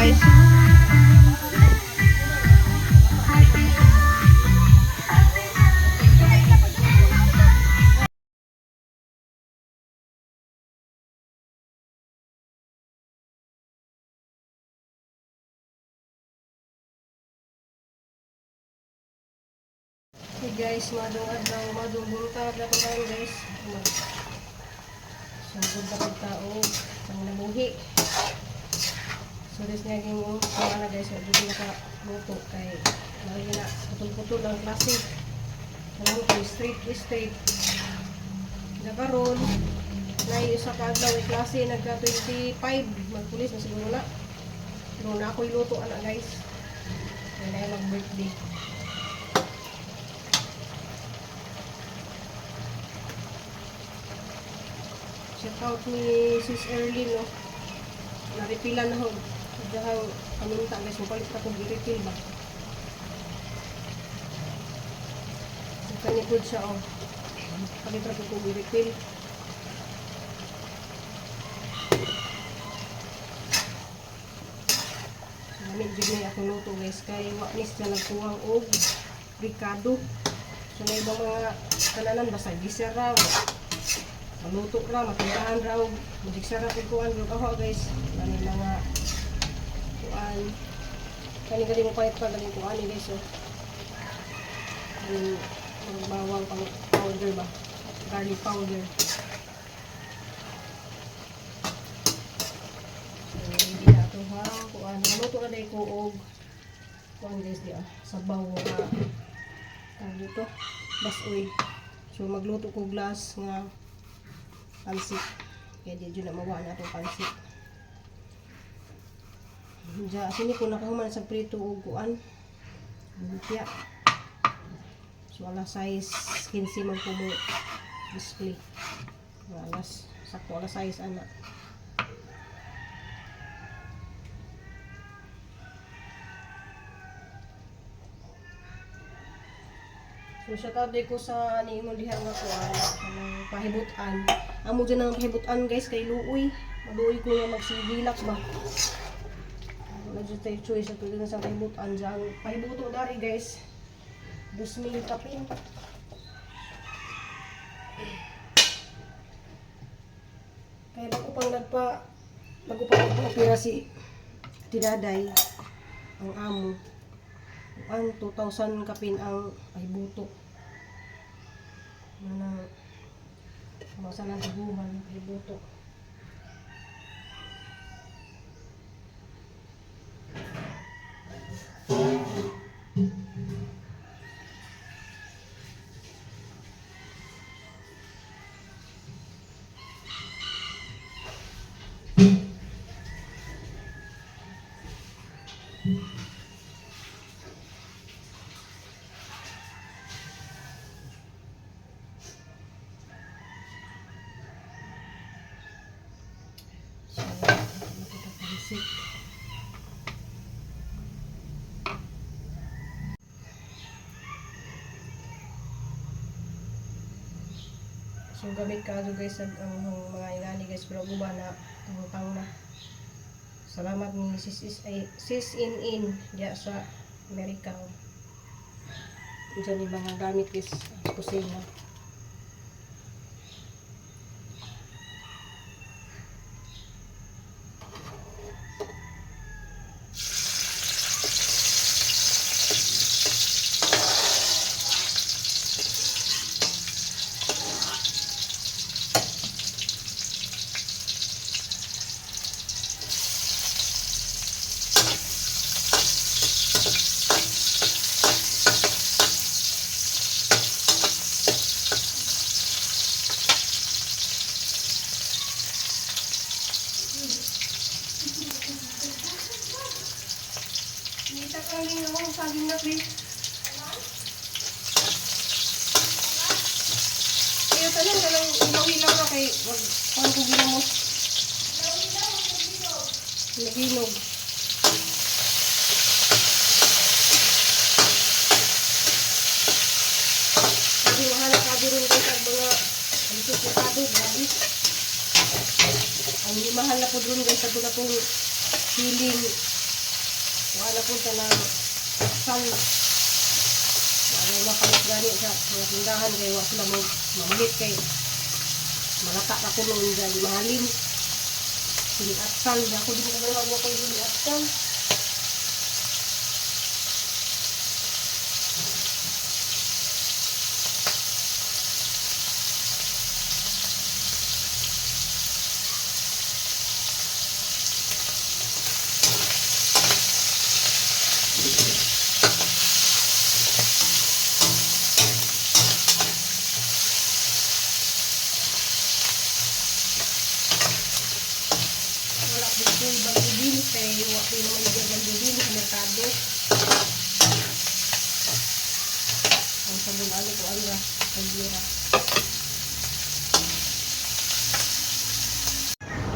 Guys. Hey guys, madong adlaw, madong buntag na tayo, guys. Sugod na pagtao, ang nabuhi. So this nga ging na guys, wala dito nakaluto kay lagi na putol-putol ang klase. Alam ko, straight straight. Nakaroon, na isa ka adlaw ay klase nagka 25, magpulis na siguro na. Pero na ako'y luto ana, guys. Kaya na mag-birthday. Shout out ni Sis Erlyn, no. Narefilan na ho. Dahil paminta, guys, mapalit na kong i-refill ba. Kanikod siya, oh. Palit na kong i-refill. Gamit jud ni akong luto, guys, kay wa ni siya nagkuwang og ricado. So na ibang mga kananan basta gisa ra, maluto ra, matindahan ra og mudigsara kog kuan og ako, guys. Kani mga kuan. Kani gali mo palit pa galing kuan ni, guys, oh. Kani mga bawang pang powder ba? Garlic powder. So, hindi na ito ha. Kuan. Maluto na dahil ko og kuan, guys, di ah. Sabaw nga tawag dito. Basoy. So magluto ko glass nga pansit. Kaya di dyan na mawa na itong pansit. Diya, sini ko nakahuman sa prito og kuan. Lumpia. So alas 6:15 man ko mo display. Alas sakto alas 6 ana. So shout out ko sa niingon diha nga kuan, kanang pahibutan. Amo dyan ang pahibutan, guys, kay luoy. Maluoy ko nga magsigilak ba. Wala dyan tayo choice ato din sa pahibutan dyan. Pahibuto dari, guys. 2,000 kapin. Kaya bago pang nagpa-opera si Tidaday, ang amo. Ang 2,000 kapin ang pahibuto. Ano na masa na duguman pahibuto. So, ito pansit. So gamit ka guys ang mga inani, guys, pero guba na tang na. Salamat ni sis is ay sis in in diya sa Amerika. Diyan yung mga gamit, guys, sa kusina. Kita kang ako saging na, please. Kaya tanan ka lang ilaw-ilaw na kay wag kuan ko ginamos. Naginog. Sabi mahal ka rin guys ang mga dito putado, grabe. Ang mahal na po dun, guys, ato na pong feeling. Wala po ta ng atsal. Wala mapalit gani sa mga tindahan kay wa sila mo mamalit kay malata ra ko noon dyan, di mahalin. Sili atsal, di ako di ko kabalo ako sili atsal. Wala po ko ibang kay wa po naman ibang bilin sa merkado. Ang sabon ano ko ano pagira.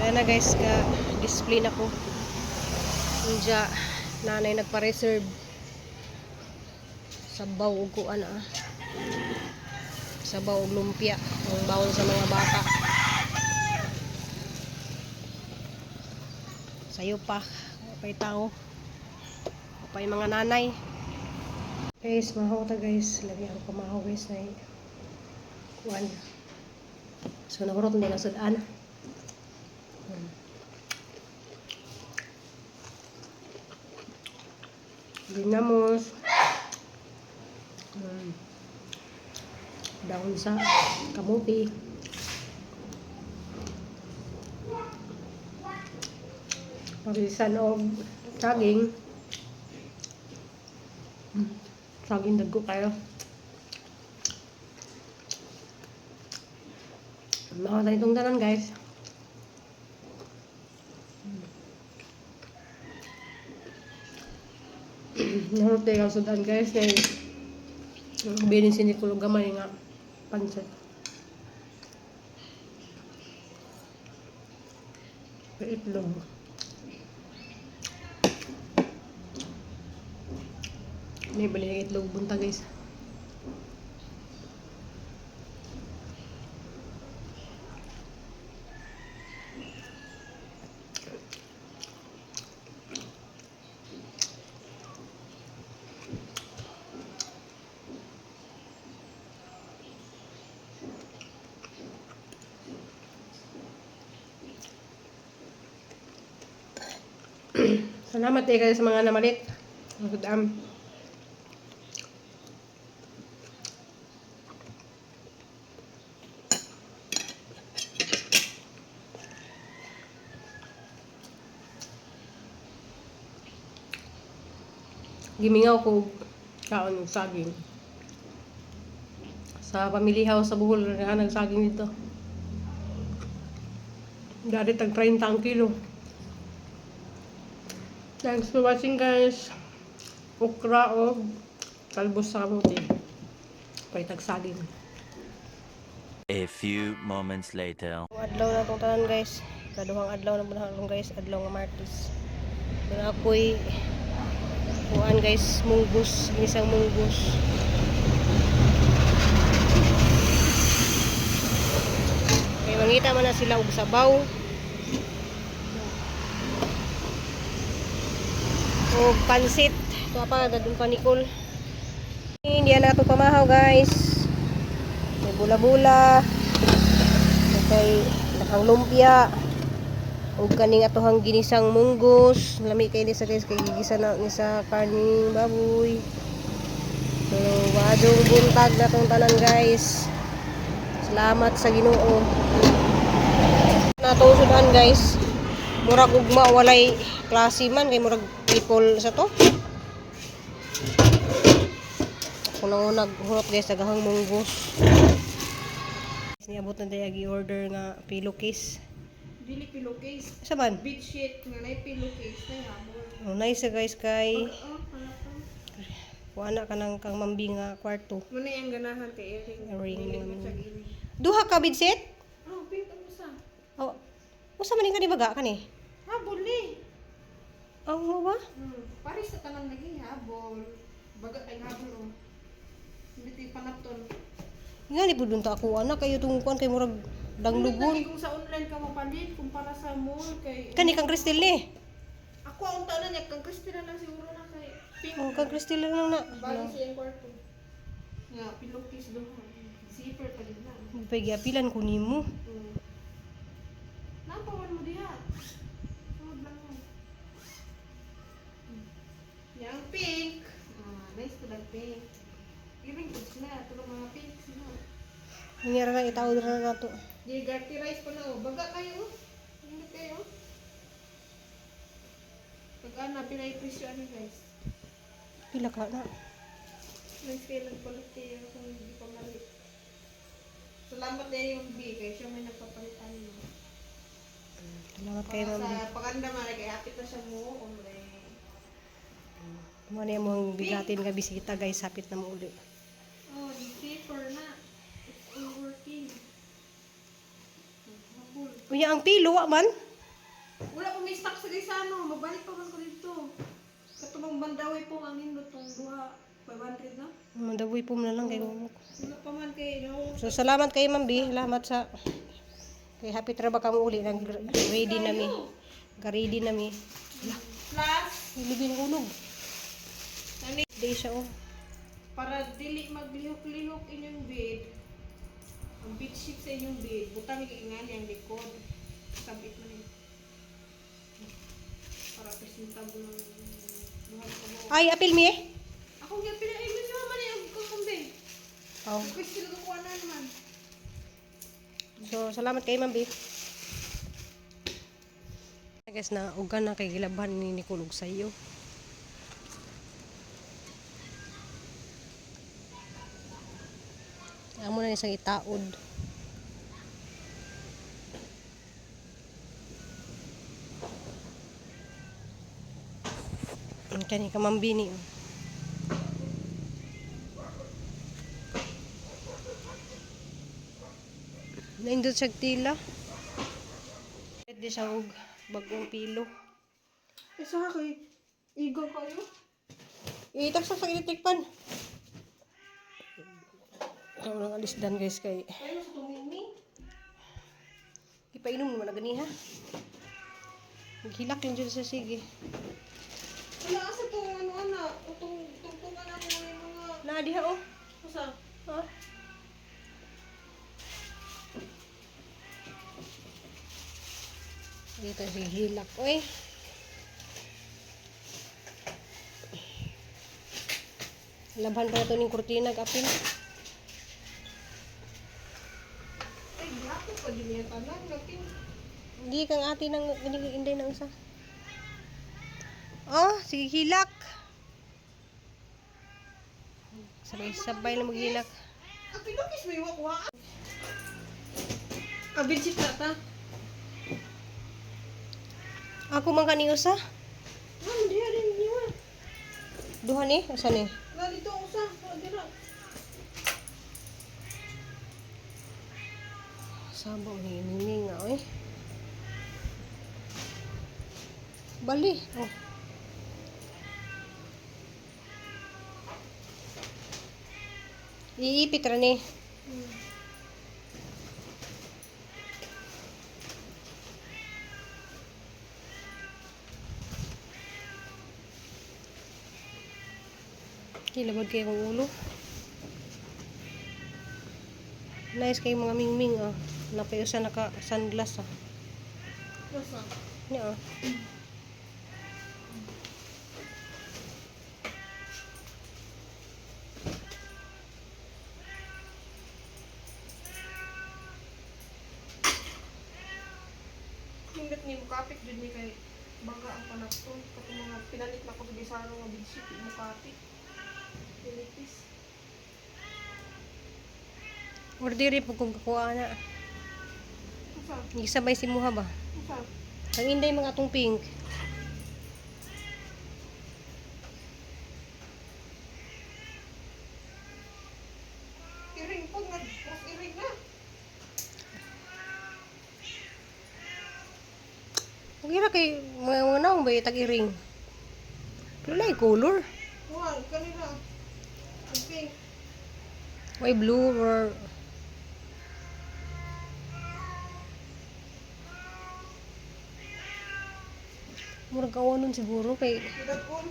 Ayan na guys, ka display na ko. Unja nanay nagpa-reserve sabaw ug kuan ah. Sabaw ug lumpia ang bawon sa mga bata. Sayo pa, pa'y tao. Pa'y mga nanay. Guys, mahaw ta guys. Lagi ang pamahaw guys na kuan. So nahurot na sudan. Ginamos. Daon sa kamuti. Pagilisan og saging. Saging dagko kayo. Mga tayo itong tanan guys. Nahurot tayo ang sudan guys kay bilin si Nicolo gamay nga pansit. Itlog. May bali ng itlog bunta guys. Salamat eh kayo sa mga namalit. Ang sudam. Gimingaw ko og kaon og saging. Sa family house sa Bohol, naghanag saging dito. Dari tag 30 ang kilo. Thanks for watching guys. Okra o talbos sa kamote. Palitag saging. A few moments later. Adlaw na itong tanan guys. Kaduhang adlaw na muna guys. Adlaw nga Martes. Doon ako'y kuan guys, munggus, ginisang munggus. Kay mangita man na sila og sabaw. Og pansit. Ito pa dadun pa Nicole. Hindi na ito pamahaw guys. May bula-bula. Kay nakang lumpia. Ug kaning atohang ginisang munggus. Lami kay ni sa guys kay gigisa na ni sa karning baboy. So, wadong buntag na tong tanan guys. Salamat sa Ginoo. Natong sudan guys. Murag ugma walay klase man kay murag people sa to. Ako nang naghurot guys dagahang munggus. Niabot na tayo gi-order nga pillowcase. Dili pillowcase. Sa man? Bedsheet nga nay pillowcase nay habol. Oh, nice guys kay Oh, ano to? kuana ka ng kang mambi nga kwarto. Muna yung ganahan kay Erin. Erin, Dili mga mo siya gini. Duha ka bedset? Oh, pink ang usa. Oh. Usa man ni kani baga kani? Habol ni. Ang mo ba? Paris sa tanan lagi habol. Baga ay habol oh. Hindi ti panapton. Nga ni pud ta ako anak kayo tong kuan kay murag danglugon. Kung sa online ka mapalit kumpara sa mall kay Kani kang Cristel ni. Ako ang taon na niya, kang Christina lang siguro na kay pink. Oh, kang Christy lang na. Bago siya yung kwarto. Nga, pillowcase doon. Zipper pa din na. Pagyapilan ko nimo. Napawan mo diha. Sumod lang mo. Yang pink. Ah, nice to lang pink. Iring po sila. Tulong mga pink sila. Nangyari na itaod ra na to. Di garty rice pa na oh. Baga kayo oh. Hindi kayo. Pag ana, pinay presyo ano guys. Pila ka na. Nice kayo nagpalit kayo kung hindi pa mali. Salamat na yung B kay siya may nagpapalitan mo. Salamat kayo, Para ma'am. sa paganda man kay hapit na siya mo omre. Mo na yung bigatin nga bisita guys, hapit na mo uli. Oh, di paper na. It's all working. Habol. Unya ang pilo wa man. Wala pa may stock sa Gaisano. Magbalik pa man ko dito. Katumang bandaway po ang nindot tong duha 500 na. Mandaboy po na lang kay mo. Wala pa man kay no. So salamat kay Ma'am B, salamat sa kay happy trabaho kamo uli nag ready na mi. Ga-ready na mi. Plus Nilibin ang ulog. nani Day siya oh. para dili maglihok-lihok inyong bed. Ang bedsheet sa inyong bed, butang ingani ang likod. Sabit man eh. Para presentable ang buhat ka mo. Ay, apil mi eh. Ako gyud pila ay man man eh, ang kukumbe. Oh. Request sila kukuha na naman. So salamat kay Ma'am B. Guys, na ugan na kay gilabhan ni Nicole og sayo. Amo na isang itaod. Ang kani ka Ma'am B ni. Oh. Naindot siya tila. Di siya og bagong pilo. Eh sa kay igo kayo. Itaksak sa electric pan. Ikaw nang alis dan guys kay Kayo sa tumingming. ipainom mo na ganiha. Maghilak lang dyan sa sige. Wala asa tong ano ana, utong tungtungan ako ng mga Na diha oh. usa. Ha? Dito si hilak oy. Laban pa na to ning kurtina kapin. Ay, gihapon pa din niya tanan lakin. Hindi kang ate nang inday ng isa. Oh, sige hilak. Sabay-sabay na maghilak. Ang pinukis may wakuha. Ah, bedsheet na ta. Ako man kani usa. Ma'am, diha din niwa. Duha ni, usa ni. Na dito usa, wa dira. Sabaw ni ni nga oy. Bali. Oh. Iipit ra ni. Kilabot kayo kong ulo. Nice kay mga mingming ah. Napayusa naka sunglass ah. Usa. Ni ah. Hindot ni mo kapit jud ni kay baga ang panapton katong mga pinalit na ko sa Bisano nga bedsheet mo kapit. Pilipis. Order po kung kakuha na. Usa, Gisabay si Muha ba? usa. Ang inday mga atong pink. Iring po nga, mas iring na. Okay ra kay mga mga naong ba tag iring. Pero lahi color. Kuha, kanila. Ang pink. Way blue or Murag kawanon siguro kay Dagkon.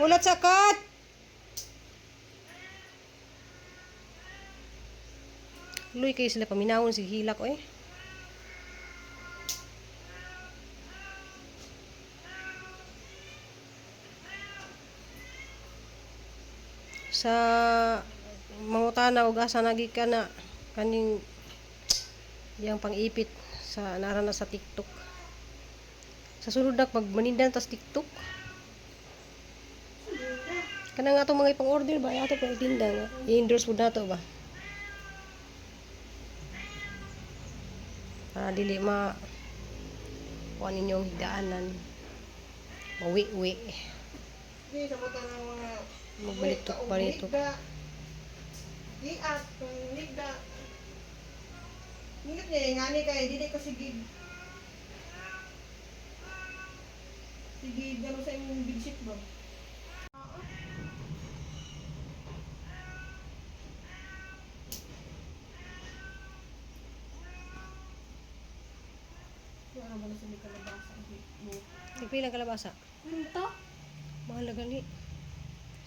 Hulat sa kat. Luy kayo sila paminawon si hilak oy. Sa mangutana og asa nagikan na kaning iyang pang-ipit sa nara na sa TikTok. Sa sunod na pag manindan tas TikTok. Kana nga atong mga ipang-order ba, ay ato pang itinda nga. I-endorse pud nato ba? Para dili ma kuan ninyong higdaanan. Mawi-wi. Di sa buta ng mga Magbalitok-balitok. Liat, kung ligda. Nindot niya nga ni kay dili ko sige. Sige, gano sa imong bedsheet ba? Wala ba na sa may kalabasa? Nagpilang kalabasa? Kwinta? Mahal na gani.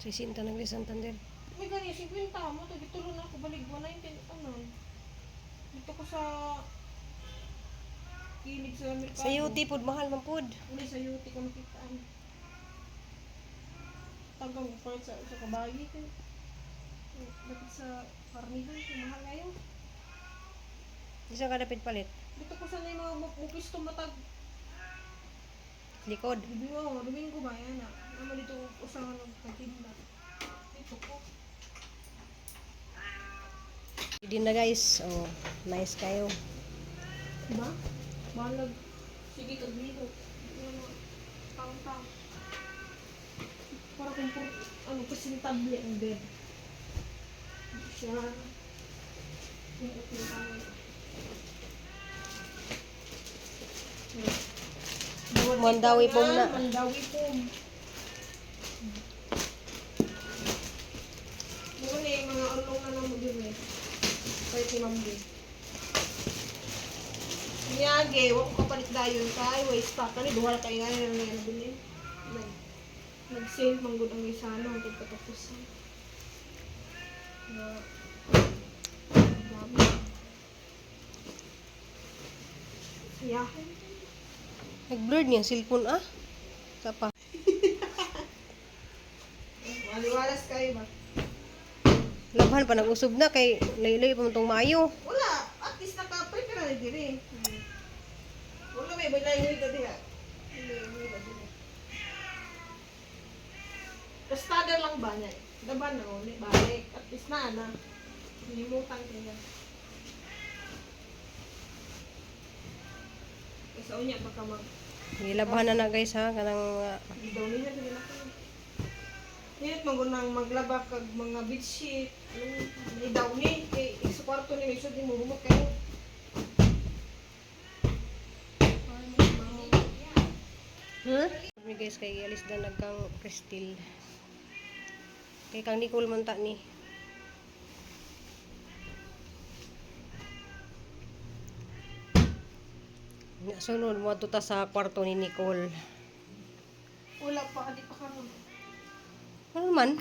60 nagli Santander. May gani, 50 mo. Ito, dito na ako. Balik, 119 tanan. Dito ko sa kilid sa merkado. Sa UT pud mahal man pud. Uli sa UT ko nakitaan. Tagang part sa kabayi. Kay. Dapat sa karnihan. Kay mahal ngayon. Isa ka dapit palit. Dito ko sa na yung mga mukwisto matag. Likod. Domingo, Domingo ba yan ah. Naman dito usangan ng katinda. Dito ko. Hindi na guys. Oh, nice kayo. Diba? Balag. Sige, kagliho. Ano, tang-tang. Para kung ano, presentable ang bed. Hindi siya. Yung okay tayo. Mandawi pom na. Mandawi pom. Muna yung mga ulong na lang mo din eh. Kahit ni Ma'am Lynn. Niyage, wa ko kapalit dayon kay way stock kani duha ra kay nga na nga nabili. Nag nag-sale man gud ang isa no hangtod katapusan. Na dami. Siyahan. Nag-blurred niya ang cellphone ah. Sa pa. Maliwalas kayo ba? Labhan pa nag-usob na kay layo-layo pa man tong maayo. Wala, at least naka-prepare na diri. Wala may balay ka diha. Wala may diha. Kastada lang ba niya? Daban na uli, balik. At least na na. Limutan ko niya. Kasi unya baka mag Gilabhan na na guys ha kanang daw niya dili na ko. Niyot man gunang maglaba kag mga bedsheet, ano, may daw ni kay sa kwarto ni may sud ni mo humot kayo. Hmm? Kami guys kay alis na nagkang Cristil. Kay kang Nicole man ta ni. Na sunod mo ta sa kwarto ni Nicole. Wala pa, di pa karon. Ano man?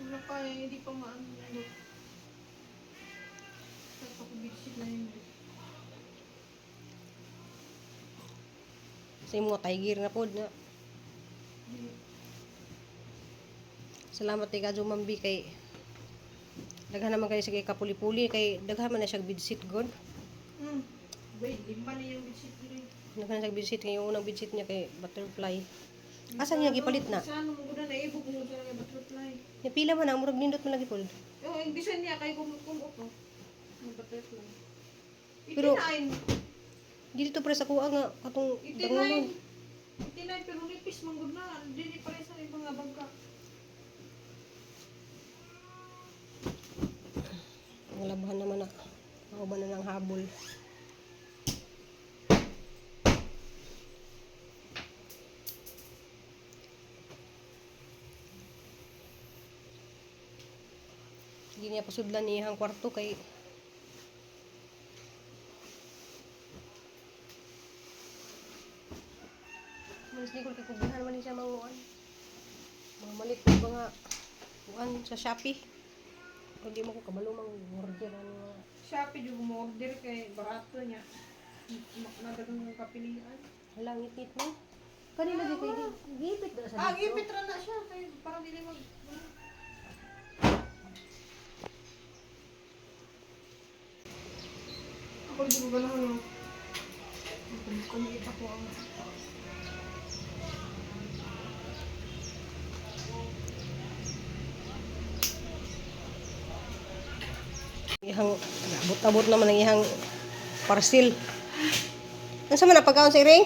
Wala pa eh, hindi pa maano. Sa ko bedsheet na yun. Sa imo tiger na pod na. Salamat kay Kadyo Mambi kay daghan naman kayo sige kapuli-puli kay daghan man na siya bedsheet god. Wait, lima na yung bedsheet diri. Daghan na siya bedsheet kay yung unang bedsheet niya kay butterfly. Asa niya gipalit na? Sa ano mo gud na ibog mo sa nga butterfly. Nya pila man ang murag nindot man lagi pod. Oh, ang design niya kay kum kum to. Ang butterfly. Pero- 89. Dito pre sa kuha nga katong dangonon. 89. 89 pero nipis man gud na. Dili pare sa ibang nga bangka. Ang labahan naman na. Mauban na ng habol. Hindi niya pasudlan niya ang kwarto kay Malis ni kay kugihan man ni siya manguan. Mga malit ko mga kuan sa Shopee. Kung di mo ko kabalo mang order ano nga. Shopee jud mo order kay barato niya. Nadagang ng kapilian. Hala, ngit-ngit mo. Kanina di kay gipit na sa Ah, dito. gipit ra na siya kay parang dili mag. Ako di ko ganahan no. Kumiit ako ang. Ihang abot-abot naman ang ihang parcel. Ano sa man ang pagkaon sa iring?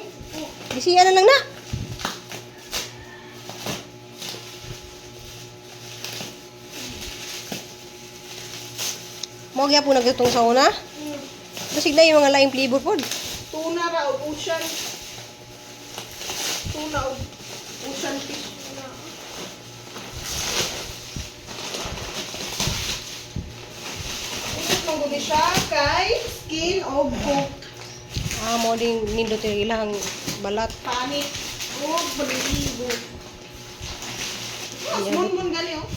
Bisiya na lang na. Mo gyapon nagtutong sa una. Basig na yung mga laing flavor pod. Tuna ra og ocean. Tuna og ocean fish na. Ingat mong guni siya kay skin og coat. Ah, mo ding nindot yung ilang balat. Panit og balibo. Mas mun gani oh.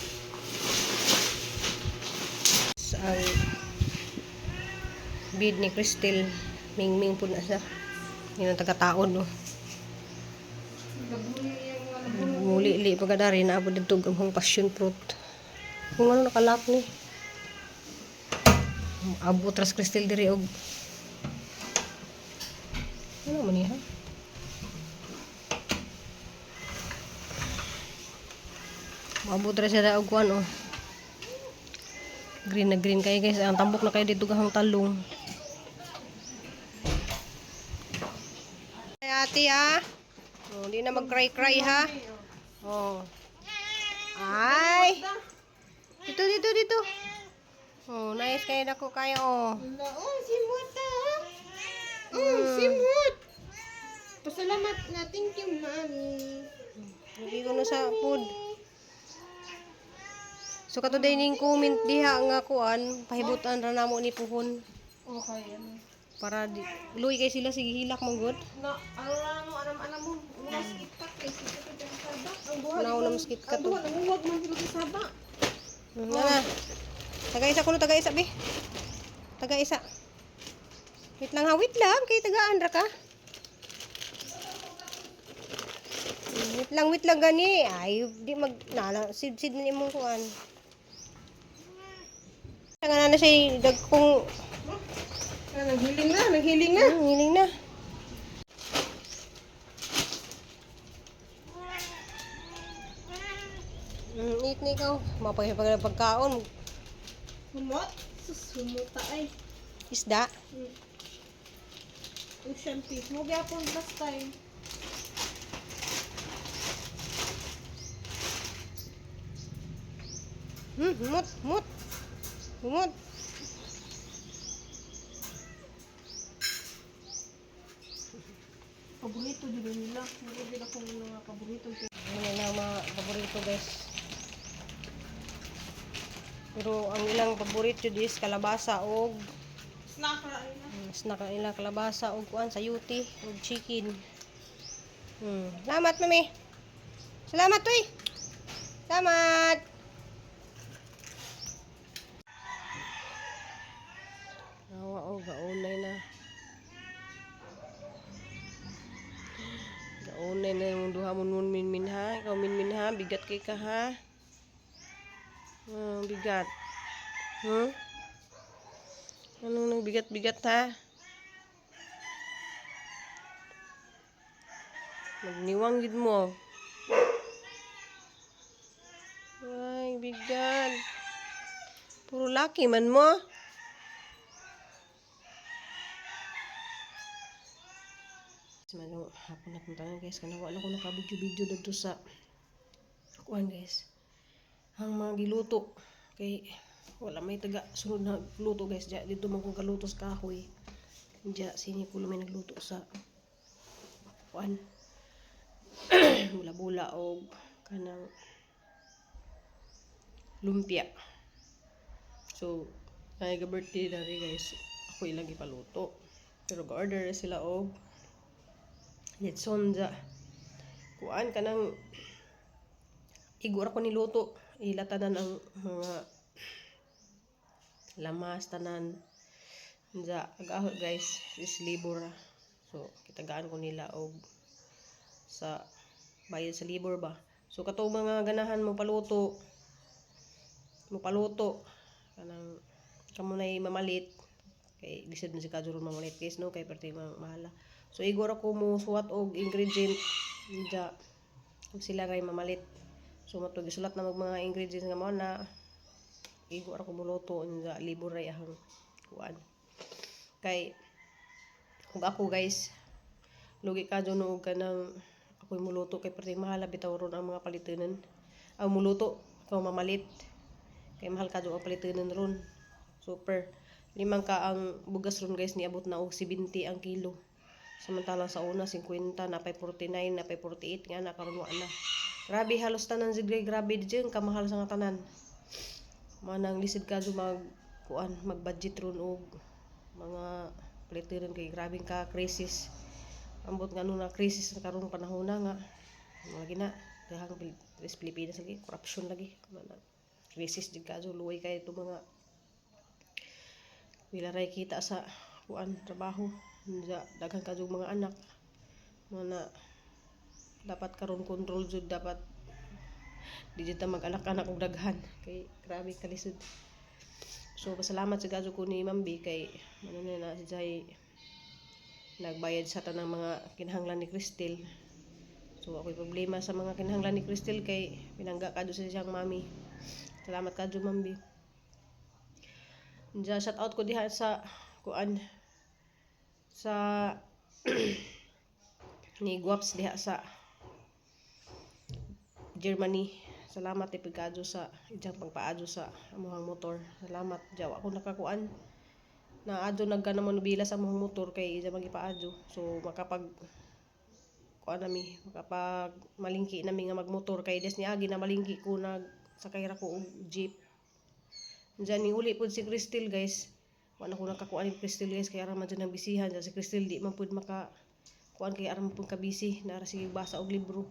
Sa ang bid ni Cristel, mingming po na siya. Yun ang taga-taon, no. Gabuli yung mga nabulong. Muli-li pagkadari na abot dito ang passion fruit. Kung ano nakalak ni. Abot ras Cristel diri og ano man niya? Maabot ra siya og kuan oh. Green na green kayo guys. Ang tambok na kayo dito gahang talong. Ay ate ha. Oh, di na mag-cry-cry ha. Oh. Ay. Dito, dito, dito. Oh, nice kayo nako kayo oh. Wala, oh, simot ah. Oh, simot. Pasalamat na. Thank you, mami. Hindi ko na sa food. So kato day ning comment diha nga kuan, pahibutan ra namo ni puhon Okay, ano. para di, luoy kay sila sige hilak man gud. Na, ano lang mo, alam alam mo, unas KitKat kay sila ka dyan sa saba. Ang buha, Wala ko na mas KitKat, Ang duha, nanguwag man sila sa saba. Na na. Taga isa kuno, taga isa bi. Taga isa. Wait lang ha, wait lang kay tagaan ra ka. Wait lang gani. Ay, di mag nala sid-sid na imong kuan. Nga na na siya dagkong Ah, naghiling na, naghiling na. Hiling na. Eat na ikaw. Mapag pagkaon. Humot? Sus, humuta ay. Isda. Ocean fish. Mo gyapon last time. Humot, humot. Humot. Paborito din nila. Hindi din akong mga paborito. Ano na ang mga paborito guys. Pero ang ilang paborito is kalabasa og Snack ra ay na. Snack ang ilang kalabasa og kuan sayuti og chicken. Salamat mami. Salamat tuy. Salamat. Awa oh, gaunay na. Gaunay na yung duha mo nun min min ha. Ikaw min min ha, bigat kay ka ha. Bigat. Anong nagbigat-bigat ha? Magniwang gid mo. Ay, bigat. Puro laki man mo. Manong hapon na punta na guys. Kana wala ko naka-video-video dito sa kuan guys. Ang mga giluto kay wala may taga sunod na luto guys. Diya, dito man kong kaluto sa kahoy. Diya, sini ko may nagluto sa kuan. Bula-bula og kanang lumpia. So, ay ga-birthday na rin guys. Ako ilang ipaluto. Pero ga-order sila og litson dya. Kuan kanang igo ra ko niluto. Ila tanan ang mga lamas tanan. Unsa agaho, guys, is labor ra. So kitagaan ko nila og sa bayad sa labor ba. So katong mga ganahan mo paluto kanang kamo nay mamalit kay lisod man si kadyo ron mamalit, guys, no, kay perti mahala. So igo ra ko mo suwat og ingredient unja ug sila ray mamalit. So mato gisulat na mag mga ingredients nga mao na igo ra ko moluto unja libor ray ahang kuan. Kay ug ako, guys, lugi ka no og kanang ako'y muluto kay perti mahal bitaw ron ang mga palitanan. Ang muluto, ikaw mamalit. Kay mahal kadyo ang palitanan ron. Super. Limang ka ang bugas ron, guys, niabot na og 70 ang kilo. Samantalang sa una 50, napay 49, napay 48 nga na karon wa na. Grabe, halos tanan jud kay grabe diyan kamahal sa nga tanan. Manang lisod kadyo mag kuan, mag-budget ron og mga palitanan kay grabe ka crisis. Ambot nga na crisis na karong panahon na nga. Lagi na dahang Pilipinas lagi corruption lagi. Manang crisis jud kadyo, luoy kay ito mga wala ray kita sa kuan, trabaho. Unsa daghan kadyo mga anak mga na dapat karon control jud, dapat di jud ta mag-anak-anak og daghan kay grabe kalisod. So pasalamat sa kadyo ko ni Mambi kay ano na na si Jai nagbayad sa tanang mga kinahanglan ni Cristel. So ako'y problema sa mga kinahanglan ni Cristel kay pinangga kadyo sa siyang mami. Salamat kadyo, Mambi. Diyan, shout out ko diha sa kuan sa ni Guaps diha sa Germany. Salamat ipigkadyo sa ijang pagpaadyo sa amuhang motor. Salamat. Jaw ako nakakuan. Na adyo nagka naman nobila sa amuhang motor kay ija magipaadyo. So makapag kuan nami, makapag malingki nami nga magmotor kay des niagi na malingki ko nag sakay ra ko og jeep. Diyan ni uli pud si Cristel, guys. Wala ko nakakuan ni Cristel, guys, kay ara man dyan ang bisihan. Diyan si Cristel di man pud maka kuan kay ara man pud ka busy nara sige basa og libro.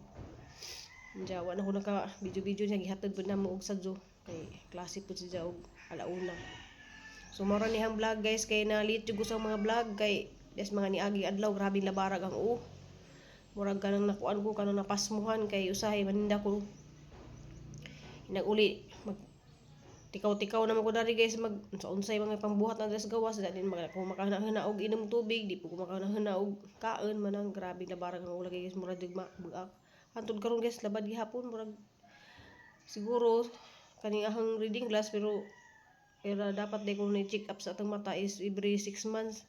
Diyan wala ko naka video-video niya, gihatod pud namo og sadyo kay klase pud siya og alauna. So mao ra nihang vlog, guys, kay na late jud ko sa mga vlog kay des mga niagi adlaw grabe labarag ang uo. Murag kanang nakuan ko, kanang napasmuhan kay usahay maninda ko. Hinag-uli mag tikaw-tikaw naman ko dari, guys, mag sa unsay mga pangbuhat na dress gawas dali mag ako makahana og inom tubig, di po ko makahana og kaon manang grabe labarag ang ulo, guys, murag jud buak. Hantod karon, guys, labad gihapon, murag siguro kaning ahang reading glass, pero pero dapat di ko ni check up sa atong mata is every 6 months.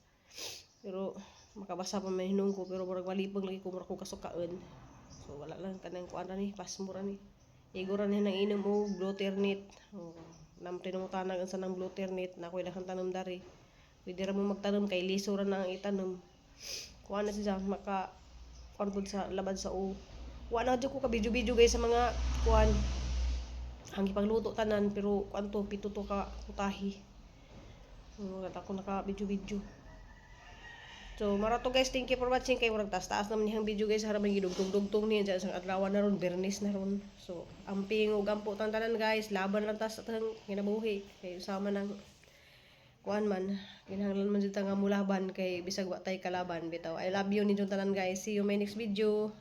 Pero makabasa pa may hinung ko pero murag malipong lagi ko, murag ko kasukaon. So wala lang kanang kuan ra ni, pasmo ra ni. Igo ra ni nang inom og Bluternit. Oh, nam tinungtanag ang sanang Bluternit na ako'y daghang tanom dari. Pwede ra mo magtanom kay liso ra na ang itanom. Kuan na siya maka kuan pud sa labad sa u. Wa na jud ko ka video-video, guys, sa mga kuan ang ipagluto tanan pero kuan to pito to ka putahi. Wala ako naka video-video. So, mara to, guys, thank you for watching kay murag taas-taas naman niyang video, guys, harap may gidugtong-dugtong niya dyan sa adlaw na ron, bernis na ron. So, amping ug ampo tan tanan, guys, laban lang tas atang kinabuhi kay usama ng kuan man, kinahanglan man jud ta nga mulaban kay bisag wa tay kalaban bitaw. I love you ninyo tanan, guys. See you my next video.